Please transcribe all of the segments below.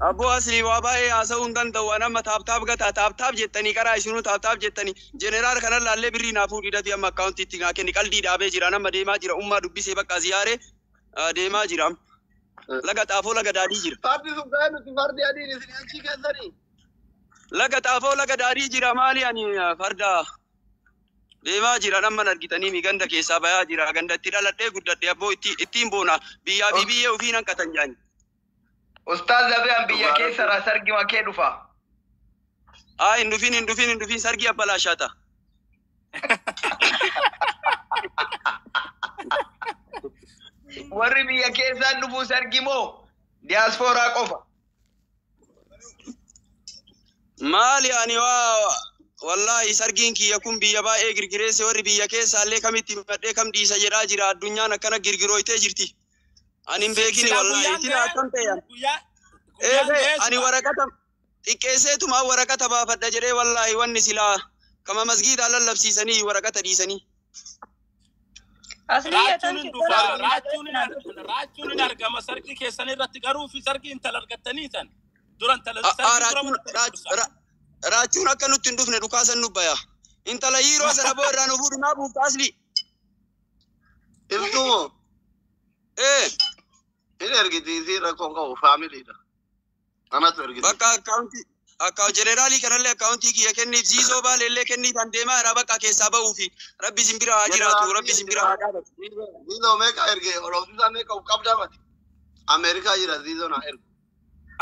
Abboo asii waa baay'ee haasa'uu hin danda'u. An amma tap tap gataa tap tap jettanii qaraa isinuu tap tap jettanii jeneraal kana laallee birrii naa fuudhii dafii amma akkaawuntii itti naa kenni qaldii dhaabee jira. An amma deemaa jira. Ummaa dubbisee bakka ziyaaree deemaa jira. Laga xaafoo laga daadhii jira. Fardi sun ka'ee nuti fardi adiin isin achii keessanii. Laga xaafoo laga daadhii jira maali ani farda deemaa jira namman argitanii mi ganda keessaa bayaa jira ganda itti dhaladhee guddadhe abboo ittiin boona biyyaa fi biyyee ofii nan qatan jaani. Ustaaz Zabeen biyya keessarraa sargi makee dhufa. Haa hin dhufin hin dhufin hin dhufin sargii abbalaashaata. Warri biyya keessaan dhufuu sargi moo diyaaspooraa qofa? Maali ani waa wallaahi sargiin kiyya kun biyya baay'ee girgireesse warri biyya keessaallee kamitti himadhee kam dhiisa jedhaa jira addunyaan akkana girgirooytee jirti. Ani hin beekini Silaa wallaahi guyyaan sila ga'ee akkam ta'e ani. guyyaa Ee guyyaan bee ga'ee ani sila. waraqata xiqqeesseetuma waraqata baafadha jedhee wallaahi wanni silaa kama masgiidaa lallabsiisanii waraqata dhiisanii. Asli Raachuun tan hin dhufa Sargi raachuun hin raachuun hin argama sargii keessan irratti garuu fi sargii intala argattanii san dura intala sargii dura mana dursa. Raachuun akka nutti hin dhufne dhukaasan nu baya. Intala hiiroo sana boo irraa nu fuudhu naa buufta asli. Iftuu moo Ee hin ergiti isii rakkoon qabu faamiliidha. Anatu ergiti. bakka akkaawuntii akka jeneraalii kanallee akkaawuntii kiyya kenniif ziizoo baaleellee kenniif an deemaa irraa bakka keessaa ba'uufi rabbi isin bira haa jiraatu rabbi isin bira haa dhaabatu. Ziizoo meeqa erge oroomsisaa meeqa qabdaa mati. Ameerikaa jira ziizoo naa erge.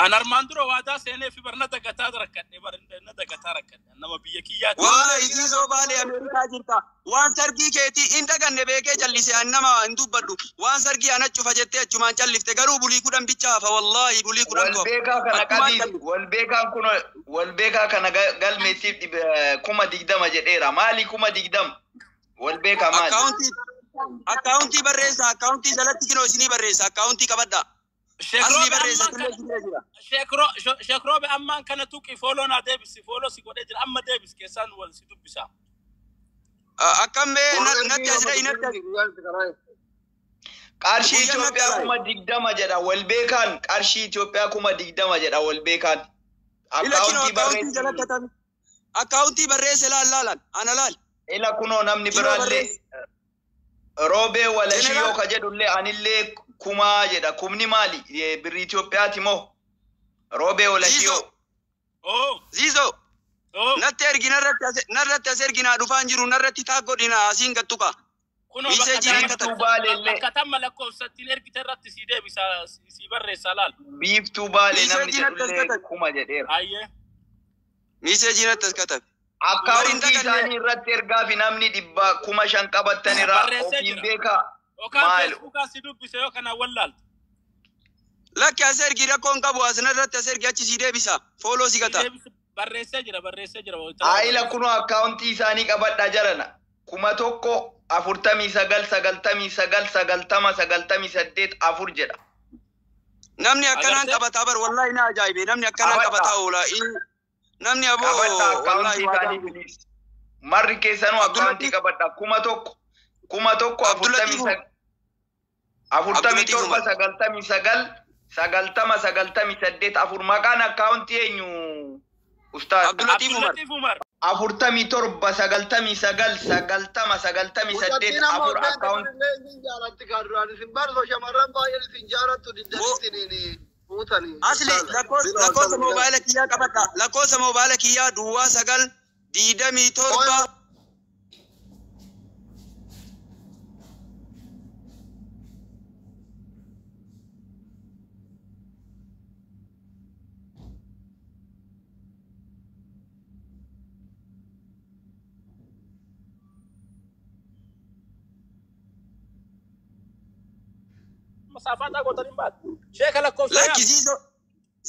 An armaan dura waadaa seenee fi bar na dagataa rakkadhe bar na dagataa rakkadhe nama biyya kiyyaati. Wallahi ziizoo baalee Ameerikaa jirta. Waan sargii keetii hin daganne beekee callise an nama hin dubbadhu. Waan sargii ana cufa jettee achumaan callifte garuu bulii 10 bicha hafa wallahi bulii 10 Wal tu hafa. beekaa kana Achumaan qabiif callifte. wal beekaan kun wal beekaa kana galmeessiif 20,000 jedheera. Maali 20,000? Wal beekaa maali? Akkaawuntii barreessa akkaawuntii jalatti kinoo isinii barreessa akkaawuntii qabadha. Asli Sheekroobe barreessa ammaan tullee kana isinii jira. Sheekroobe ammaan kana tuqi fooloo naa deebisi fooloo si godhee jira amma deebisi keessaan wal si dubbisa. Akkam mee Kun natti ergii as nama dha'i natti as dubbisi guyyaan itti karaa erge. Qarshii guyyaan natti Itoophiyaa as dha'i. 20,000 jedha. Wal beekaan qarshii Itoophiyaa 20,000 jedha wal beekaan. Ila kinoo Akkaawuntii akkaawuntii jalatti barreessi. katame. Akkaawuntii barreesse laal laalan ana laal. Ila kunoo namni Kinoo biraallee barreesse. roobee walashiyoo Jeneraal ka jedhullee anillee kumaa jedha. Kumni maali? Birri Itoophiyaati moo? Roobee walashiyoo. Ziizoo Oo Ziizoo oo natti ergi narratti as erginaa dhufaan jiru narratti taag godhina asiin gattuqa. kunoo Miiseejii nan Biiftuu katabe. baalellee bakka tamma lakkoofsattiin ergite irratti si deebisa si barreessa laal. biiftuu baalee namni Miiseejii natti as jedhullee katabe. kuma jedheera. Ayyee. Miiseejii natti as katabe. Bari hin Akkaawuntii daganne isaanii irratti ergaa fi namni 5,000 qabattanirra Barreessee ofiin jira. beekaa Yookaan maal feesbuukaan si dubbise yoo kanaan wallaaltu. Lakki as ergi rakkoon qabu as narratti as ergi achi si deebisa. Fooloo si Si gata. deebise barreessee jira barreessee jira intala Haayila barreesse. kunoo akkaawuntii isaanii qabadhaa jarana. 1000 49 99 90 98 4 jedha. Namni akkanaan Agartee? qabataa bar wallahi na ajaa'ibe namni akkanaan Qabadhaa. qabataa oola. Namni aboo Qabadhaa wallahi akkaawuntii waa isaanii biliis. Marri keessanuu akkaawuntii Abdullatif qabadhaa. 1000 1000 Abdullatif afurtamii Abdullatif torba Umar. 99 90 98 4 maqaan akkaawuntii eenyu ustaaz? Abdullatif Umar. Abdullatif Umar. 47 99 90 98 Mucattiin amma 4 hojjaan akkaawuntii. illee isin jaalatti kan duraan isin barso shamarran baay'een isin jaalattu Mo diddanii fuutanii asli ustaaza. lakkoofsa Bira lakkoofsa oltan moobaayila kiyyaa qabadha. Lakkoofsa moobaayila kiyyaa duwwaa 9 27 Masaafataa gootanii baatu. Sheeka lakkoofsa Lakki yaam. ziizoo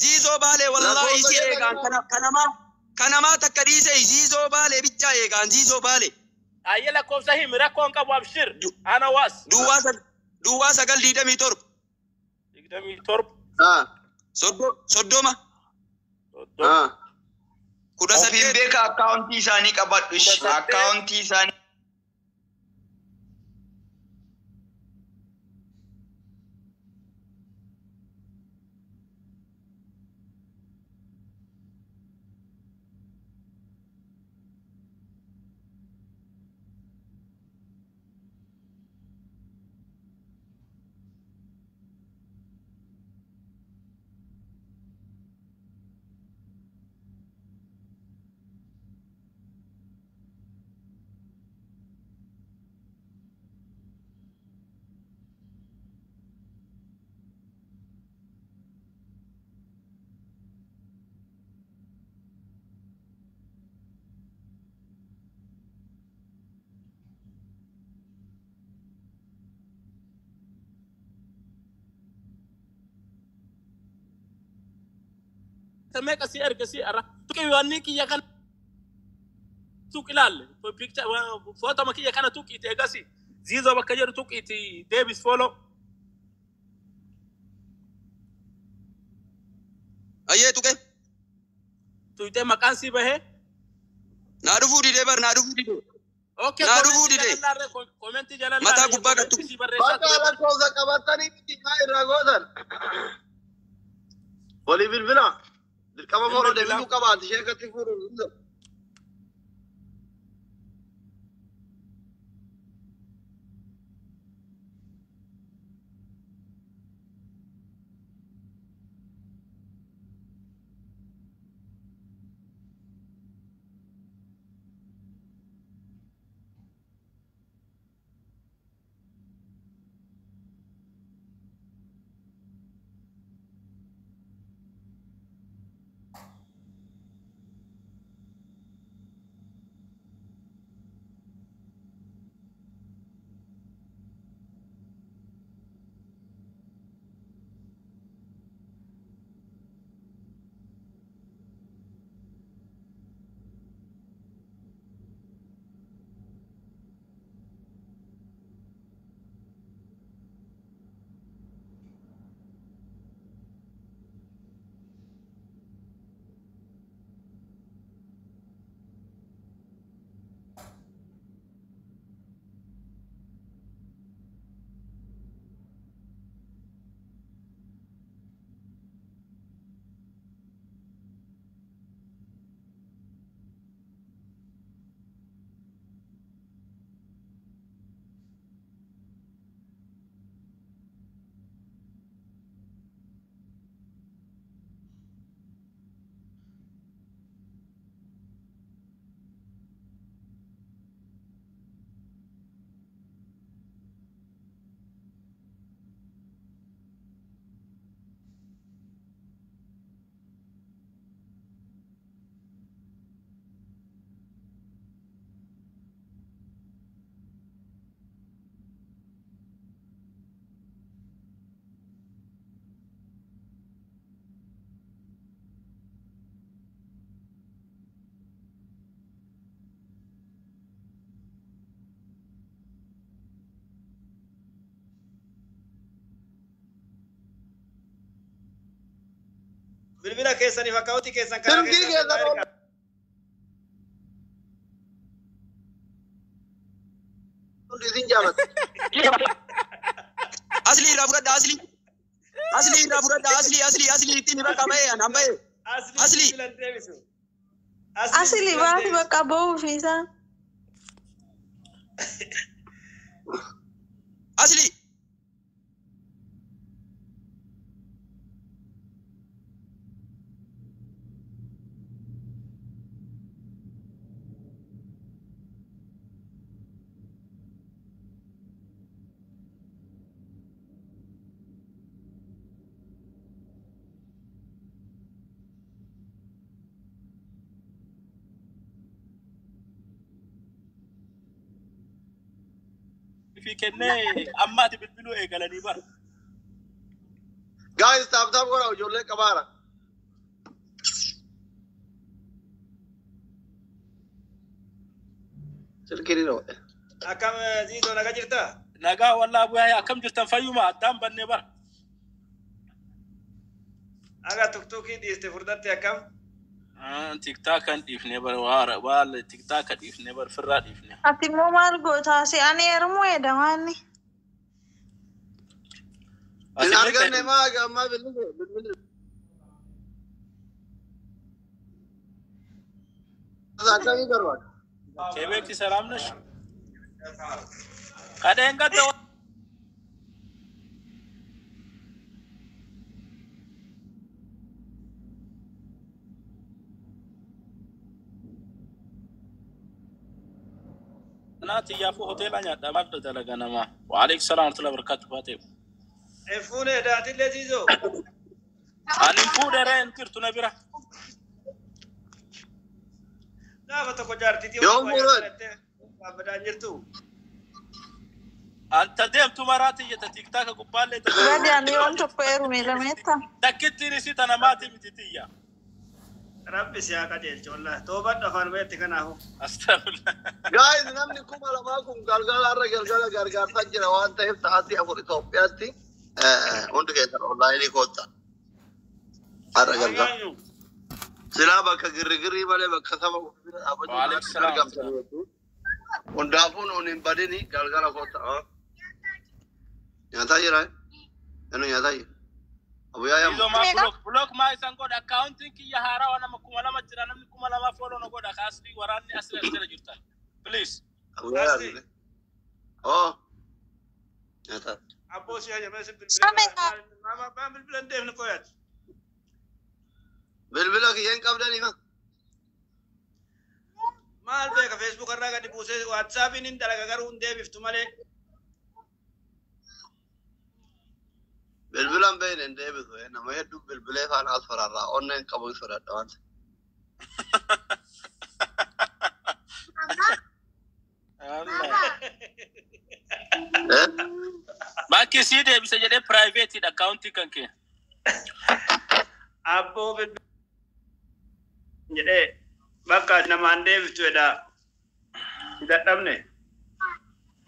ziizoo baalee wallahi Lakkoofsa si keessa eegaan kanaa. kana kanamaa takka dhiise ziizoo baalee bichaa eegaan ziizoo baalee. Ayyee lakkoofsa himi rakkoon qabu abshir. Ana waas. Duwwaa 9 27 27. 30 Ofiin 18 beekaa akkaawuntii isaanii qabadhu. 18. Akkaawuntii isaanii. Meeqa si erga si arra. Tuqi wanni kiyya kana tuqi ilaalle. Footoma kiyya kana tuqiiti eegasi. Ziizoo bakka jedhu tuqiiti deebis follow. Ayyee tuqe. Tuqxee maqaan si bahee. Naa dhufuu didee bar naa dhufuu didee. Okay, Naa dhufuu komentii didee. jala laallee, komentii jala Mataa laallee, gubbaa komentii gattu. si barreessaa Bakka ture. lakkoofsa qabatanii miti maa irraa gootan. Walii bilbila. Dirqama Hin fooloo bilbilaa. deebisuu qabaati ishee akkatti fuudhu. Bilbila keessaniif akkaawuntii keessan karaa Silkii keessan keessan ergaa. Hundi isin jaalata. Asli irraa fudhadha asli. Asli irraa fudhadha asli asli asli ittiin bakka bahee anaan bahee. Asli Asli. bilbila hin deebisu. Asli bilbila hin baati deebisu. bakka ba'uuf isaa. Asli. Fi kennee amma ati bilbiluu eegalanii bara. Guys, tap tap godhaa ijoollee qabaara. Silkiin ni dho'e. Akkam Ziizoo naga jirtaa? Nagaa wallaa bu'aa akkam jirtan fayyuma addaan bannee bara. Aga tuktukii dhiiste furdatte akkam? Tiktaakan dhiifnee bara waara waala tiktaaka dhiifnee bara firraa dhiifnee. Ati immoo maal gootaa si ani heerumuu edamaanni. Hin arganne maa ammaa bilbile bilbile. Akkamii barbaada? Kebeekti salaam nash. Kadheen gadda Naati yaafuu hoteela nyaadha maal dalaga namaa. Waalaikum salaam warahmatullahi wabarakatuh baatee. Hin fuune daatillee Ziizoo. Ani fuudhee hin jirtu na bira. Gaafa tokko jaartiitii Yoom fuudhan? Dhaabbataa jirtu. Anta deemtu maraati jetta tiktaaka gubbaallee Gadi ani yoom tokko heerume lameetta. Takkittiin isii tana maatii miti tiyya. Rabbi si haa qajeelchu wallahi. Toobadhu afaan bahetti kanaafu. Astaghfirullah. Guys, namni 2000 kun galgala har'a galgala gargaarsaa jira waan ta'eef sa'aatii 4 Itoophiyaatti hundi keessan onlaayinii koottaa. Har'a galgala. Silaa bakka girrigirrii malee bakka saba bira dhaabbachuu Waalaikum salaam. argamtan jechuudha. Hundaafuu nuun hin badini galgala koottaa. Nyaataa jira? Enu nyaataa jira? Abuyyaa Zizo yamma. maa Meeqa? block block maa isan godha akkaawuntiin kiyya haarawaa nama 2000 jira namni 2000 follow na godha kaasni waraanni asii as jala jirtan. Please. Abuyyaa Asli. yaadule. Oo. Nyaataa. Abboo si hajamee si Sameeqa. bilbila. Maa bilbila hin deemne qoyaati. Bilbila kiyya hin qabdanii ma? Maal beeka Facebook irraa gadi buusee WhatsAppiin hin dalaga garuu hin deebiftu malee. Bilbila hin beekne hin deebisu. Nama hedduu bilbilee faana as fararraa onneen qabu hin sodaadha waan ta'eef. Eh? Bakki sii deebise jedhee private akkaawuntii kan kee. Abboo bilbila jedhee bakka namaan deebiftu jedhaa. Si dadhabne.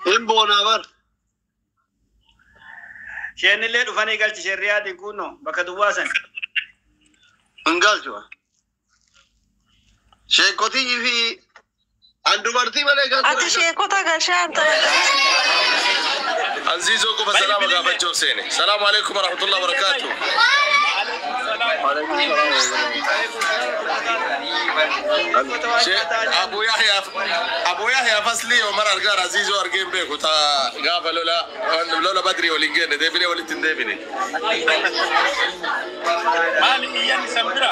Hin boonaa bar. Isheen illee dhufanii galchi isheen riyaatiin kunno bakka duwwaa san. Hin galchu. Sheekotii fi an dubartii malee galchu. Ati sheekota gashaa ta'e. Anziizoo qofa salaama gaafachuuf seene. Salaamu alaikum warahmatullahi wabarakatuh. Abu Yahya Abu Yahya fasli Omar argaara Aziizoo argee hin beeku ta gaafa lola lola badrii waliin geenne deebinee walitti hin deebine. Maali iyyan isan bira?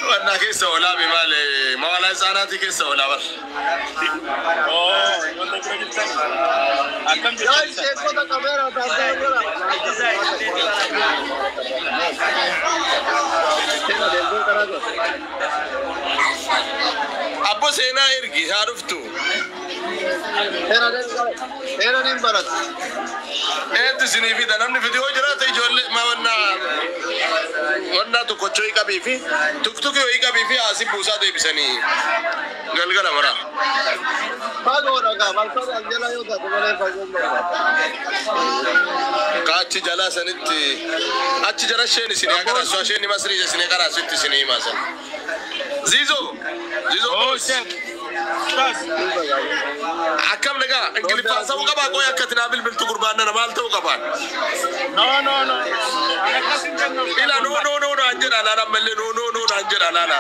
Wannaa keessa oolaa mi maali mawalaa isaanaatii keessa oolaa bar. Oo, ijoollee bira jirtan. Akkam jirtan Guys, isan? sheekota kameeraa taasisaa jira. Seena deemtee karaa godhe. Abbo seenaa ergi haa dhuftu. Seena deemtee seena niin baratu. Eentu isinii fida namni fidi yoo jiraate ijoollee ma wannaa wannaa tokkochoo qabii fi tuktuki wayii qabii fi asii buusaa deebisanii galgala maraa. Fagoodha gaa balfaan as jala yoo taate malee fagoon barbaada. Ka achi jalaa sanitti achi jara isheen isinii agaraasu isheen masrii isinii agaraasu isinii himaa san. Ziizoo Ziizoo Oo, boos sheek. Ustaz. Akkam nagaa Ingiliffaan sa'uu qabaa qoy akka tinaa bilbiltu gurbaan nana maal ta'uu qabaan. No, no, no. Ani akkas hin jennu. Ila no no no naan jedha laala ammallee no no no naan jedha laala.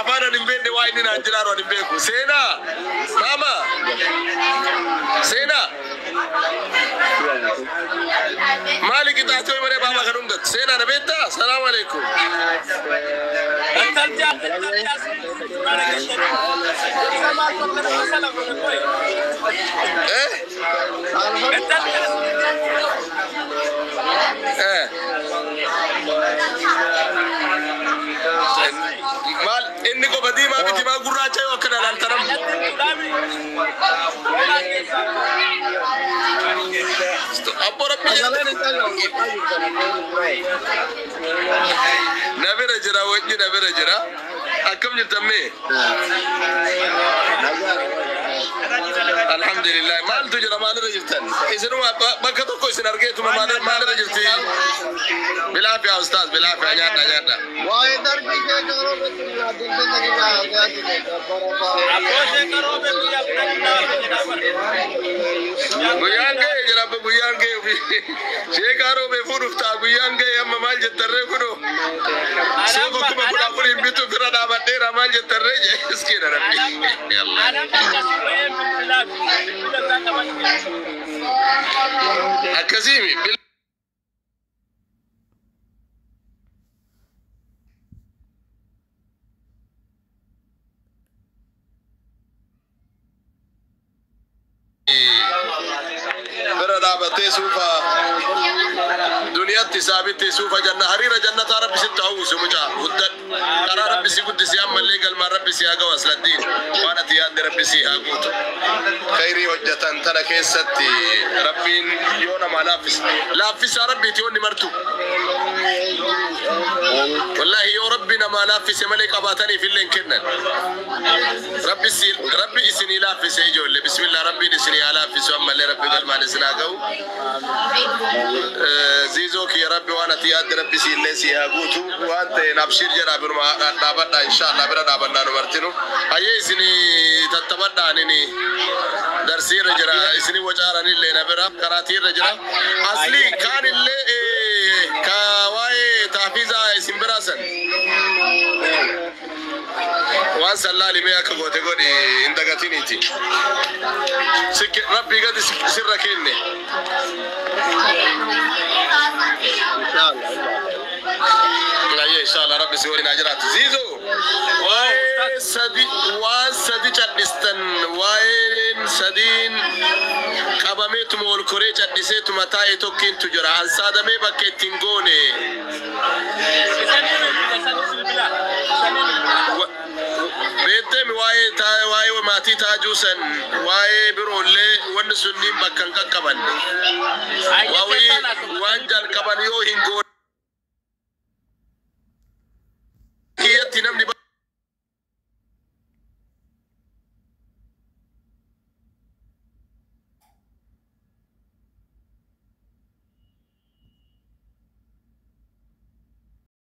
Afaan ani hin beekne waa inni naan jedhaa ani hin beeku. Seenaa maama seenaa maali qixaatee malee baaba kan hundatu seenaa na beektaa salaamu alaikum. Intalti intalti asii duraana geessanii. Isa maal tokko nama sana godhe qoy. Eh Intalti asii eh maal inni qofa diimaa miti maa gurraacha yoo akkana ilaaltanam. Dhaabni hoolaa keessaa. Abbo rabbi Sagaleen jedhe. hin dhagahu. Na bira jira wajji na bira jira. Akkam jirtan mee? Alhamdulillah. Maaltu jira maalirra jirtan? Isinuma bakka tokko isin argeetuma maalirra jirti? Bilaafiyaa ustaaz bilaafiyaa nyaadha nyaadha. Waa'ee darbii kee garuu irratti yaaddinsa irraa Abboo sheeka roobe guyyaa 12 jedhaa bara. Guyyaan ga'e jira abbo guyyaan ga'e ofii. Sheekaa roobee fuudhuuf ta'a guyyaan ga'e amma maal jettarree kunoo. Suufa 14,000 bitu bira dhaabadheera maal jettarree jee iskiina rabbi. Yallah. Anam akkasii ba'ee bilbilaa fi bilbila isaa qabachee. Akkasiimi. Bira dhaabattee suufa duniyaatti saabitti suufa janna hariira jannataa rabbi sitti hawwisu mucaa guddadhu karaa rabbi si guddisi ammallee galmaan rabbi si haa ga'u asladdiin waan ati yaadde rabbi si haa guutu khayrii hojjetan tana keessatti rabbiin yoo namaa laaffisa laaffisaa rabbiiti yoonni martu. Wallaahi yoo Rabbi namaa laaffise malee qabaataniif illee hin kennan. Rabbi Rabbi isinii laaffise ijoollee. Bismillah, Rabbiin isinii haa laaffisu, ammallee Rabbi galmaan isin haa ga'u. Ziizoo kiyya, Rabbi waan ati yaadde Rabbi siillee si haa guutu. Waan ta'een abshir jedhaa, biruma dhaabadhaa, inshallah bira dhaabannaa nu martinu. Hayyee, isinii tattabadhaa, nini darsiirra jira, isinii wacaaranillee na bira karaatiirra jira. Asli kaanillee ka waa'ee taafiizaa isin biraa san. Waan san laalimee akka goote godhi, hin dagatiniiti. Rabbii gadi sirra kenne. Inshallah. Ayyee, inshallah Rabbi si waliin haa jiraatu. Ziizoo, waa'ee sadi, waan sadi cadhistan, waa'een sadiin qabameetuma ol koree cadhiseetuma taa'e tokkintu jira. Hansaadamee bakka ittiin goone. Isanii bilbila, isanii bilbila, isanii bilbila. Beekteemi waa'ee waa'ee maatii taajuu san, waa'ee biroollee wanni sunniin bakka hin qaqqabanne. Ayyee, Waa'ee keessaan haasofna. waan jalqaban yoo hin goone.